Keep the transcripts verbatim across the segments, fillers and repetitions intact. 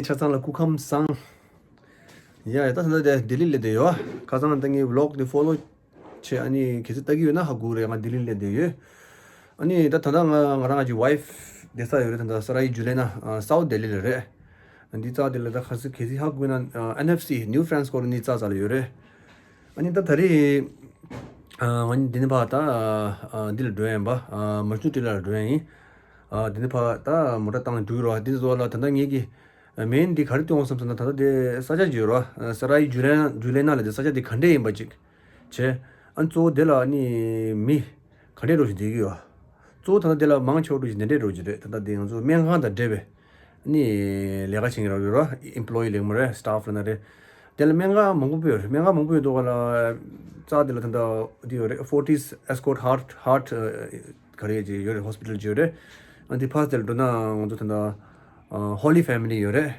ཆ་ཚང་ལ་སྐུ་ཁམས་བཟང་། ཡ་ཡ། ད་ད་ལྟ་ལྡི་ལི་སླེབས་བསྡད་ཡོད། ཁ་སང་ད་ངའི་ཝི་ལོག་དེ་ཕོ་ལོ་བྱེད་ཨ་ནི་གལ་སྲིད་ལྟ་གི་ཡོད་ན་ཧ་གོ་རེད། ང་ལྡི་ལི་སླེབས་བསྡད་ཡོད། ཨ་ནི་ད་ད་ལྟ་ང་ང་རང་གི་ཝའི་ཕི་བསྡད་ས་ཡོད་རེད། ད་ལྟ་སཱ་རའི་ཇུ་ལེ་ན་སའུ་ཐ་ལྡི་ལི་ལ་རེད། འདི་རྩ་དེ་ལ་ད་ཁ་སི་གལ་སྲིད་ཧ་གོ་ན་ཨེན་ཨེཕ་སི་ནིའུ་ཕ་རན་སི་ཀོ་ལོ་ནི་རྩ་རྩ་ལ་ཡོད་རེད། ཨ་ནི་ད་ད་རེས་ང་གཉིས་འདི་ནས་ཕར་ད་འདི་ལ་འགྲོ་ཡིན་པ། མ་ཆུ་ཏི་ལ་འགྲོ་ཡིན། འདི་ནས་ཕར་ད་མོ་ཊ་བཏང་འགྲོ་གི་རོ། འདི་ཚོ་ལ་ད་ལྟ་ངེད་ཀྱི་མེན་འདི་ག་རེ་སྟོན་དགོས་བསམ་ཟེར་ན། ད་ལྟ་དེ་ས་ཆ་ཅིག་ཡོད་རོ། སཱ་རའི་ཇུ་ལེ་ན་ཇུ་ལེ་ན་ལ་དེ་ས་ཆ་དེ་ག་འདྲས་ཡིན་པ་ཅིག་བྱས། ཨ་ནི་གཙོ་བོ་དེ་ལ་ཨ་ནི་མི་ག་འདྲས་འགྲོ་ཞིག་བསྡད་ཀྱི་ཡོད། གཙོ་བོ་ད་ལྟ་དེ་ལ་མང་ཆེ་བ་འགྲོ་ཞིག་འདི་འདྲས་འགྲོ་ཞིག་རེད། ད་ལྟ་དེ་ང་ཚོ་སྨན་ཁང་དང་འབྲེལ་བའི་ནི་ལས་ཀ་བྱེད་མཁན་རང་ཡོད་རོ། ཨེམ་པོ་ལོ་ཡི་ལེགས་མོ་རེད། སི་ཊཕ་ལབ་ན་རེད། དེ་ལ་སྨན་ཁང་མང་པོ་སྤོས་ཡོད་རེད། སྨན་ཁང་མང་པོ་ཡོད་དོ་ག་ལ། རྩ་དེ་ལ་ད་ལྟ་འདི་ཡོད་རེད། Fortis Escort Heart Heart ག་རེ་ཅིག་ཡོད་རེད། ཧོ་སི་པི་ཊལ་ཅིག་ཡོད་རེད། ཨ་འདི་ཕར་དེ་ལ་འགྲོ་ན་ང་ཚོ་ད་ལྟ་Holy Family ཡོད་རེད།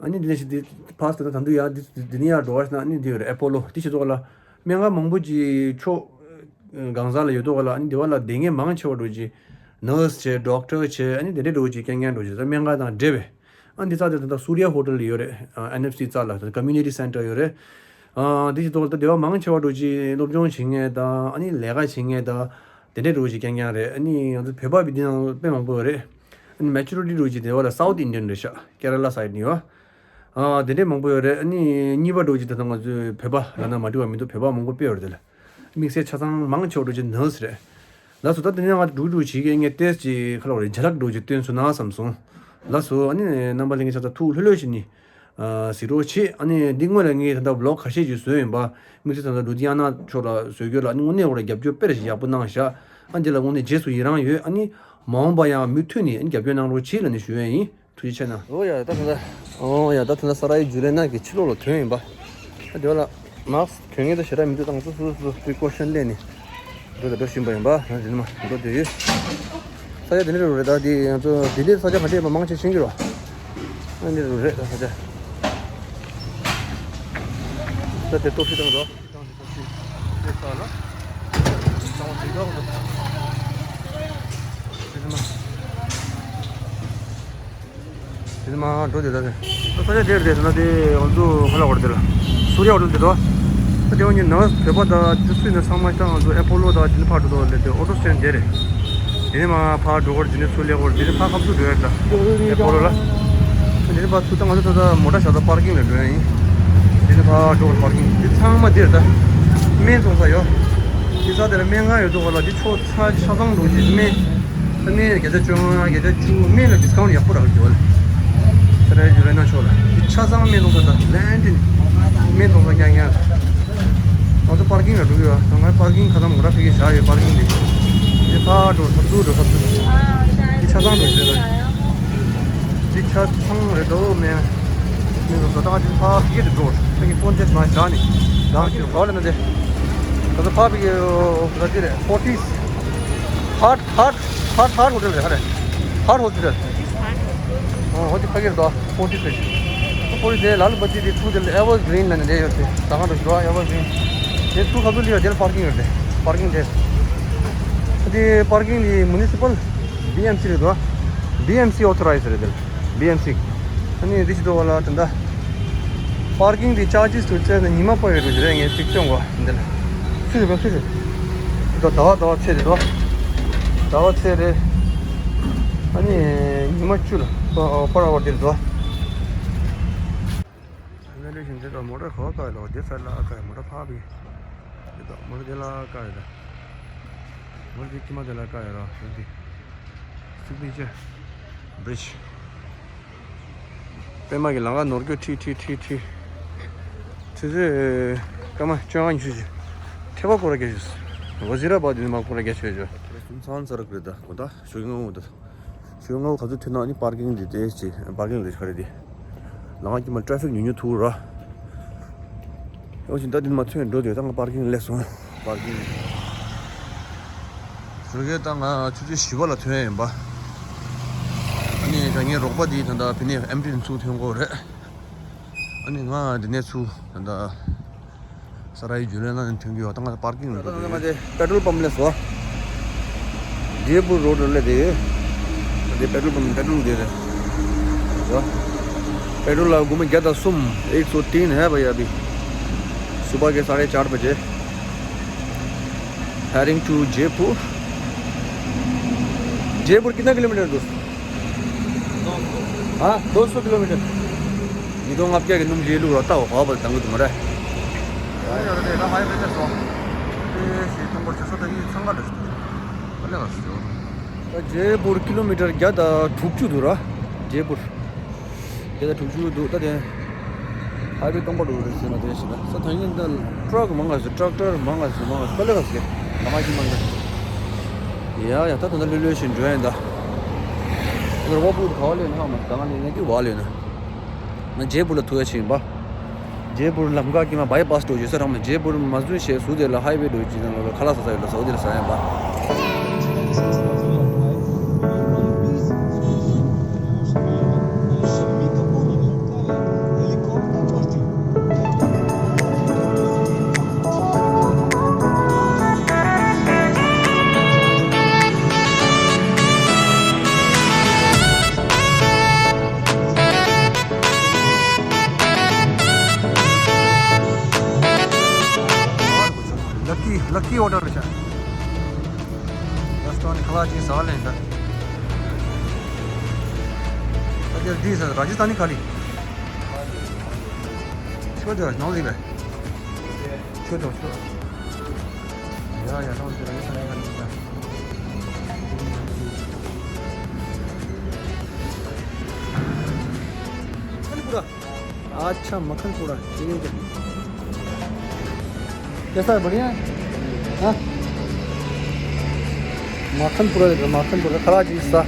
ཨ་ནི་འདི་ནས་ཤི་འདི་ཕར་དེ་ད་ད་འདི་ཡ་འདི་འདི་ནས་ཡར་འགྲོ་བ་ཞིག་ན་ཨ་ནི་འདི་ཡོད་རེད། ཨེ་པོ་ལོ་འདི་ཞིག་དོ་ག་ལ། སྨན་ཁང་མང་པོ་ཅིག་ཕྱོགས་གང་ས་ལ་ཡོད་དོ་ག་ལ། ཨ་ནི་འདི་བ་ལ་སྡོད་མཁན་མང་ཆེ་བ་འགྲོ་ཅིག་ནར་སི་བྱས། ཌོག་ཊར་བྱས། ཨ་ནི་དེ་འདྲས་འགྲོ་ཅིག་རྐྱང་རྐྱང་འགྲོ་ཅིག་ད་སྨན་ཁང་དང་འབྲེལ་བའི། ཨ་འདི་རྩ་དེ་ད་ལྟ་སུ་རི་ཡ་ཧོ་ཊལ་ཡོད་རེད། ཨ་ཨེན་ཨེཕ་སི་རྩ་ལ་ད་ཀོ་མིའུ་ནི་ཊི་སེན་ཊར་ཡོད་རེད། ཨ་འདི་ཞིག་ཐོག་ལ་ད་སྡེ་བ་མང་ཆེ་བ་འགྲོ་ཅིག་སློབ་སྦྱོང་བྱེད་མཁན་དང་། ཨ་ནི་ལས་ཀ་བྱེད་མཁན་དང་། དེ་འདྲས་འགྲོ་ཅིག་རྐྱང་རྐྱང་རེད། ཨ་ནི་ང་ཚོ་བོད་པ་བི་འདི་ནང་དཔེ་མང་པོ་ཡོད་རེད། ཨ་ནི་མེ་ཇོ་རི་ཊི་འགྲོ་ཅིག་དེ་བ་ལ་སའུ་ཐ་ཨིན་ཌི་ཡན་རེད་ཤག་ཀེ་ར་ལ་སའིཌ་ནས་ཡོད། ཨ་དེ་འདྲས་མང་པོ་ཡོད་རེད། ཨ་ནི་གཉིས་པ་འགྲོ་ཅིག་ད་ལྟ་ང་ཚོའི་བོད་པ་ལབ་ན་མ་འགྲིག་པ་མི་འདུག་བོད་པ་མང་པོ་དཔེ་ཡོད་རེད། དེ་ལ་དམིགས་བསལ་ཆ་ཚང་མང་ཆེ་བ་འགྲོ་ཅིག་ནར་སི་རེད། ལགས་སོ། ད་དེ་ནས་ང་འགྲུག་འགྲུག་བྱེད་ཀྱི་ངས་ཏེས་ཀྱི་ཁ་ལོ་རེ་ཇ་ལག་འགྲོ་ཅིག་སྟོན་སོང་ན་བསམ་སོང་། ལགས་སོ། ཨ་ནི་རྣམ་པ་ལྷན་རྒྱས་ཆ་ཚང་ཐུགས་ལྷོད་ལྷོད་བྱས་ནས་ཨ་གཟིགས་རོགས་བྱེད། ཨ་ནི་འདི་སྔོན་ལ་ངས་ད་ལྟ་ཝི་ལོག་ཁ་ཤས་ཅིག་བཟོས་ཡིན་པ། དམིགས་བསལ་ད་ལྟ་ལུ་དྷི་ཡ་ན་ཕྱོགས་ལ་བཟོ་རྒྱུ་ལ་ཨ་ནི་དངོས་གནས་ཁོ་ར་རྒྱབ་སྐྱོར་དཔེ་ར་ཞིག་ཡག་པོ་གནང་བཞག་ཨ་འདི་ལ་དངོས་གནས་རྗེས་སུ་ཡི་རང་ཡོད། ཨ་ནི་མ་འོངས་པ་ཡང་མུ་མཐུད་ནས་ཨ་ནི་རྒྱབ་སྐྱོར་གནང་རོགས་བྱེད་ལབ་ནས་ཞུ་ཡས་ཡིན། ཐུགས་རྗེ་ཆེ་གནང་། ཨོ་ཡ། ད་ད་ད། ཨོ་ཡ། ད་ད་ད་ས་རའི་ཇུ་ལེ་ན་གི་ཕྱི་ལོགས་ལ་ཐོན་ཡིན་པ། ཨ་འདི་བ་ལ་མཱ་སི་གྱོན་མཁན་དང་ཞེ་དྲག་མི་འདུག་ད་ང་ཚོ་སོ་སོ་སོ་སོ་པི་ཀོ་ཤན་ལེན་ནས་འགྲོ་ད་འགྲོ་བཞིན་པ་ཡིན་པ། ང་འདི་ནས་མར་འགྲོ་བསྡད་ཡོད། ས་ཆ་དེ་འདྲ་རུ་རེད། ད་འདི་ང་ཚོ་ལྡི་ལིར་ས་ཆ་ག་འདྲ་ཡིན་པ་མང་ཆེ་ཤེས་ཀྱི་རེད། ཨ་འདི་རུ་རེད་ད་ས་ཆ། ད་དེ་གཏོར་བཤིག་བཏང་འགྲོ། དེ་ས་ལ་གཙང་བོ་ཞིག་འདུག་དེ་ནས་མར། དེ་ནས་མར་འགྲོ་དེ་ད་དེ། ད་ས་ཆ་དེར་དེ་ན་དེ་ང་ཚོ་ཧ་ལ་བར་དེ་ལ་སུ་རི་ཡ་ཧོ་ཊེལ་དེ་དོ། ད་དེ་བ་ཉིན་ནང་བོད་པ་དང་དེ་སུ་ནས་ཚང་མ་ཤང་ང་ཚོ་ཨེ་པོ་ལོ་དང་དེ་ནས་ཕར་འགྲོ་དོ་ལས་དེ་ཨོ་ཊོ་སི་ཊེན་དེ་རེད། དེ་ནས་མར་ཕར་འགྲོ་སྐོར། དེ་ནས་ཚུར་སླེབས་སྐོར། དེ་ནས་ཕར་ཁ་སུ་འགྲོ་ཡ་རེད་ད། ཨེ་པོ་ལོ་ལ། དེ་ནས་ཕར་ཚུར་ད་ང་ཚོ་ད་ད་མོ་ཊ་བཞག་ད་པར་ཀིང་ལ་འགྲོ་ཡ་ཡིན། དེ་ནས་ཕར་འགྲོ་སྐོར་པར་ཀིང་དེ་ཚང་མ་དེ་རེད་ད། སྨན་བཙོང་ས་ཡོད། དེ་ས་དེ་ལ་སྨན་ཁང་ཡོད་དོ་ག་ལ། དེ་ཕྱོགས་ཆ་ཆ་ཚང་འགྲོ་གི་སྨན། ད་སྨན་བརྒྱ་ཆ་བཅོ་ལྔ་བརྒྱ་ཆ་བཅུ། སྨན་ལ་ཌི་སི་ཀའུན་ཊི་ཡག་པོ་རག་གི་ཡོད་ལ། ད་རེས་ཇུ་ལེ་ན་ཕྱོགས་ལ་དེ་ཆ་ཚང་སྨན་བཙོང་ས་ད་ལན་ཏིན། སྨན་བཙོང་ས་རྐྱང་རྐྱང་། ང་ཚོ་པར་ཀིང་ལ་འགྲོ་གི་ཡོད། ད་ང་པར་ཀིང་ཁ་ཐང་མོ་ཊ་ཕ་གི་བཞག་ཡོད། པར་ཀིང་དེ། དེ་ཕར་འགྲོ་ཐབས་ཚུལ་འགྲོ་ཐབས་ཚུལ། དེ་ཆ་ཚང་འགྲོ་གི་ཡོད་ལ། འདི་ཆ་ཚང་རེད་འདུག་མེད། མི་འདུག་ད་ལྟ་འདི་ཕར་ཕ་གི་དེ་འགྲོ། ཕ་གི་ཕོན་ཆེ་མ་བཞག་ནས་ལག་ཁྱེར་གོ་ལ་ན་དེ། ད་ལྟ་ཕར་ཕ་གི་ར་དེ་རེད། ཕོར་ཊིས། ཧར་ཧར་ཧར་ཧར་ཧོ་ཊེལ་རེད། ཧ་རེད། ཧར་ཧོ་ཊེལ། ཨོ་ཧོ་དེ་ཕ་གི་རེད་འདུག་ཕོར་ཊིས་རེད། ཕོར་ཊིས་དེ་ལ་ལུ་པ་ཅི་དེ་ཚུར་དེ་ལ་ཨེ་ཝར་གི་རིན་ལ་ནས་རེད་ཡོད་དེ། ད་ག་འགྲོ་ཞུ་བ་ཨེ་ཝར་གི་རིན། དེ་ཚུར་ཁ་ཚུར་ལི་ཡོད་དེ་ལ་པར་ཀིང་ཡོད་དེ། པར་ཀིང་དེ། དེ་པར་ཀིང་དེ་མུ་ནི་སི་པལ། བི་ཨེམ་སི་རེད་འདུག་བི་ཨེམ་སི་ཨོ་ཐོ་རའིཛ་རེད་དེ་ལ། བི་ཨེམ་སི། ཨ་ནི་འདི་ཅི་འདུག་བ་ལ་དེ་འདྲ། པར་ཀིང་དེ་ཅར་ཇིས་དུ་བཙལ་ནས་ཉི་མ་པ་ཡོད་རུ་རེད། ངས་ཅིག་སྟོན་གོ་འདི་ལ། སུ་རེད་པ་སུ་རེད། ད་ཟླ་བ་ཟླ་བ་ཚེ་རེད་འདུག་ཟླ་བ་ཚེ་རེད། ཨ་ནི་ཉི་མ་བཅུ་ལ་པར་ཨ་བར་དེ་རེད་འདུག་ང་ལས་བཞིན་དེ་དང་མོ་ཊ་ག་བ་བཀག་ཡོད་ལ། དེ་ཚར་ལ་ཨ་བཀག་ཡོད། མོ་ཊ་ཕར་བི་དེ་དང་མོ་ཊ་དེ་ལ་ཨ་བཀག་ཡོད་ལ། མོ་ཊ་དེ་ཁྱི་མ་དེ་ལ་ཨ་བཀག་ཡོད་ར། འོ་དེ་སིག་ནི་ཅར་བི་རི་ཇི། པད་མ་གི་ལམ་ཁ་ནོར་སྐྱོད་ཁྲིད་ཁྲིད་ཁྲིད་ཁྲིད། ཆུ་ཚོད་སྐར་མ་བཅོ་ལྔ་ཉི་ཤུ་ཅིག་ཁྲེ་བ་ཀོ་ར་རྒྱ་ཆེ། ཝ་ཛི་ར་བ་དི་ནི་མ་ཀོ་ར་རྒྱ་ཆེ་ཇོ། སུམ་ཚང་ཚ་ར་ཀི་རེད་ད་གོ་ད་ཞོ་ཡིན་ངོ་ད། ཞོ་ངོ་ག་ཚོད་ཐོན་ན་ནི་པར་ཀིང་འདི་ཏེ་ཅི་པར་ཀིང་ལས་ཁ་རེ་འདི། ལང་ཀི་མ་ཊ་རེ་ཕིག་ཉུང་ཉུང་ཐུག་ར། ཡོང་ཞིང་ད་འདི་མ་ཐོན་འགྲོ་དེ་ད་ང་པར་ཀིང་ལས་སོང་པར་ཀིང་། ཞོ་གས་ད་ང་ཆུ་ཚོད་བཞི་པ་ལ་ཐོན་ཡིན་པ། ཨ་ནི་ད་ངའི་རོགས་པ་འདི་ད་ད་ཕི་ནས་ཨེམ་ཊི་ནས་ཚུར་ཐོན་དགོས་རེད། ཨ་ནི་ང་འདི་ནས་ཚུར་ད་ད། ས་ར་ཡི་ཇུ་ལེ་ན་ནས་ཐོན་གྱི་ཡོད། ད་ང་པར་ཀིང་ལ་འགྲོ་གི་ཡོད། པེ་ཊོལ་པམ་ལས་སོ། ཌི་ཨེ་པུར་རོ་ཌི་ལ་དེ་ཡོད། དེ་པེ་ཊོལ་པམ་པེ་ཊོལ་དེ་རེད། སོ། पेट्रोल ला घूमे ग्यारह सौ एक सौ तीन है भाई। अभी सुबह के साढ़े चार बजे। Heading to Jaipur. जयपुर कितना किलोमीटर है दोस्त? हाँ, दो सौ किलोमीटर। ये तो आपके नम जेलू रहता हो, हाँ, बस दंग तुम्हारा। जयपुर किलोमीटर ग्यारह དྲུག་ཅུ་འདུག་ར། जयपुर། དེ་ད་དྲུག་ཅུ་འདུག་ད་དེ། ཧའི་ཝེ་སྟོང་པ་འགྲོ་རེད་ཟེར་ན་དེ་ཞིག་ད་ས་ཐང་ཡིན་ད། ཊྲག་མང་ང་ཟེར། ཊྲག་ཊར་མང་ང་ཟེར། མང་ང་ཟེར། པ་ལེ་ག་ཟེར། ང་མ་ཤི་མང་ང་། ཡ་ཡ་ད་ད་ད་ལྷོད་ལྷོད་བཞིན་འགྲོ་ཡིན་ད། ཨ་ནི་རོ་པ་པུར་ག་བ་ལེན་ཧ་མ་ད་ང་ལེན་ན་གི་བ་ལེན་ན། ང་ཇེ་པུར་ལ་ཐུག་ཡ་ཆེ་ཡིན་པ། ཇེ་པུར་ལམ་ཁ་གི་མ་བྷའི་པ་སི་འགྲོ་རྒྱུ་ས་རང་མ། ཇེ་པུར་མ་བཟོས་བྱས་སུ་དེ་ལ་ཧའི་ཝེ་འགྲོ་རྒྱུ་ཅིག་དང་ལ་ཁ་ལག་ཟ་ས་ཡོད་ལ་ཟ་འོ་དེ་ལ་ཟ་ཡ་ཡིན་པ། लकी लकी होटल में शायद। रेस्टोरेंट खला जी साल है इधर। अरे दी सर राजस्थानी खाली। छोड़ दो नौ दिन है। छोड़ दो छोड़। या या नौ दिन राजस्थानी खाली। पूरा। अच्छा मक्खन पूड़ा, ठीक है। कैसा है, बढ़िया है? हाँ। मक्खन पूड़ा देख रहा, मक्खन पूड़ा खरा चीज सा।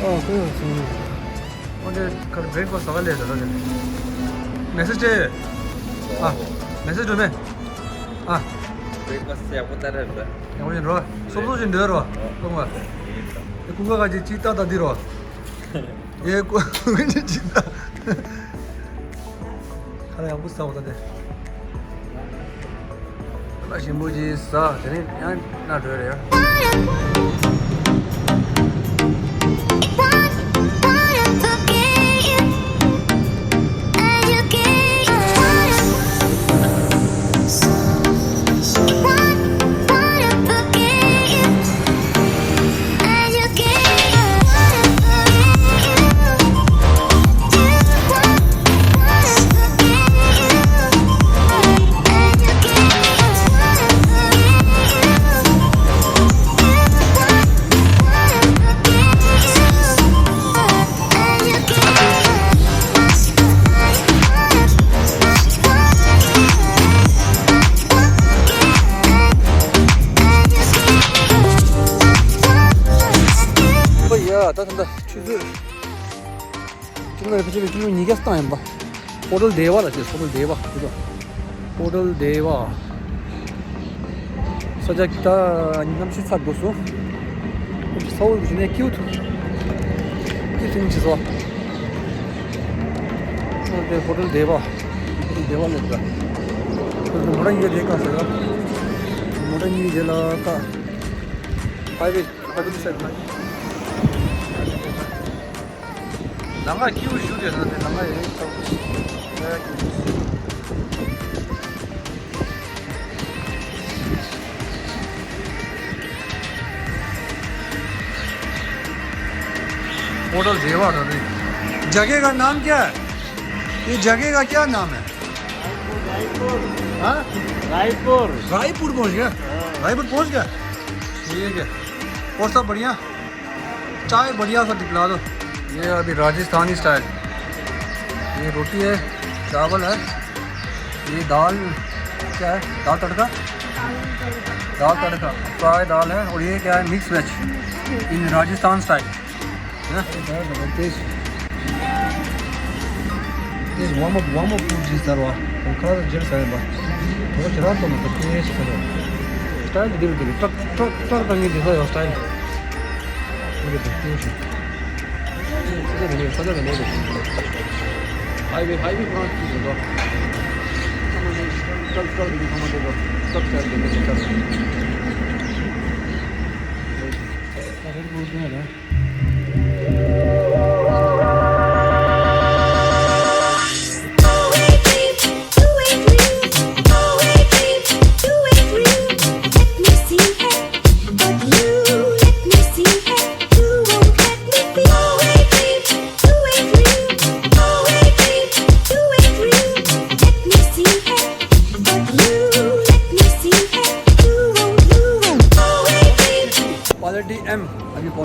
ओके। ओके। कल ब्रेकफास्ट सवाल ले जरा। मैसेज है। हाँ। मैसेज दो मैं। हाँ। ब्रेकफास्ट से आपको तरह है। क्या बोल रहा? सब लोग जिंदे रहो। हाँ। ये कुंगा का जी चीता दादी रहो। ཡེ་ཀོ་ཀུན་གྱི་ཇི་ལྟ། ཁ་ལག་ཡག་པོ་ཟ་བ་ད་དེ། ཁ་ལག་ཞིམ་པོ་ཅིག་ཟ། དེ་ནས་ཡང་ན་བྲོས་རེད་ཡ། ཡ་ད་ད་ད་ཆུ་ཚོད། ཀི་ལོ་ཕལ་ཆེར་ཀི་ལོ་ཉིས་བརྒྱ་སྟེང་ཡིན་པ། ཧོ་ཊེལ་དེ་བ་ལ་ཟེར། ཧོ་ཊེལ་དེ་བ་དེ་དང་། ཧོ་ཊེལ་དེ་བ། ས་ཆ་ད་གནམ་གཤིས་ཚ་དགོས་སོ། གནམ་གཤིས་ཚ་བོ་ཞིག་ནས་ཀིའུ་ཐུག་ཀིའུ་ཐུག་ཅི་སོ། དེ་ཧོ་ཊེལ་དེ་བ། ཧོ་ཊེལ་དེ་བ་ལ་ད། ཧོ་ཊེལ་མོ་ཊ་གཉིས་དེ་ག་ཟེར་ག་མོ་ཊ་གཉིས་དེ་ལ་ད། ཧའི་ཝེ། ཧའི་ཝེ་དེ་ས་ད། ལམ་ཁ་སྐྱིད་པོ་ཞིག་རེད་ལ། དེ་ལམ་ཁ་ཡང་ཚ་པོ་ཞིག་རེད། होटल देवा था नहीं। जगह का नाम क्या है? ये जगह का क्या नाम है? हाँ? रायपुर। रायपुर पहुंच गया? हाँ। रायपुर पहुंच गया? ठीक है। और सब बढ़िया? चाय बढ़िया सा दिखला दो। ये अभी राजस्थानी स्टाइल। ये रोटी है, चावल है, ये दाल क्या है? दाल तड़का? दाल तड़का, फ्राई दाल है। और ये क्या है? Mix veg in Rajasthan style. है ना? Taste. Taste warm up, warm up food जिस तरह। और खा जर सारे बा। वो चला तो मतलब टेस्ट करो। स्टाइल धीरे धीरे, ट्रक, ट्रक, ट्रक का नहीं दिखा स्टाइल। हाईवे, हाईवे कहाँ की जगह? चल, चल, चल, चल। रेड बुल क्या है?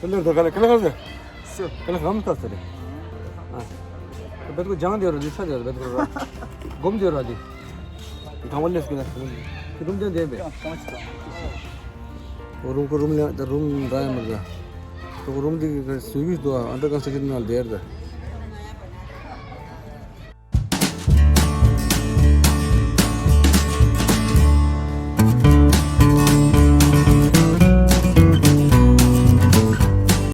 ཀུན་ལེགས་དོ་ག་ལེ་ཀུན་ལེགས་ག་ལེ། སུ། ཀུན་ལེགས་རམ་ཐ་ས་རེད། ཨ། བེད་ཀོ་ལྗང་དེ་རོ་ལི་ཆ་དེ་རོ་བེད་ཀོ་རོ། སྒོམ་དེ་རོ་ལི། གང་བ་ལེས་ཀུན་ལེགས་སྒོམ་དེ། རུམ་དེ་དེ་བེ། རུམ་ཀོ་རུམ་ལེ་ད་རུམ་ར་ཡ་མར་ད། ཏོ་ཀོ་རུམ་དེ་གི་སུ་བི་དོ་ཨན་ཏར་ཀོན་སི་ཊྲག་ཤན་ནང་དེར་ད།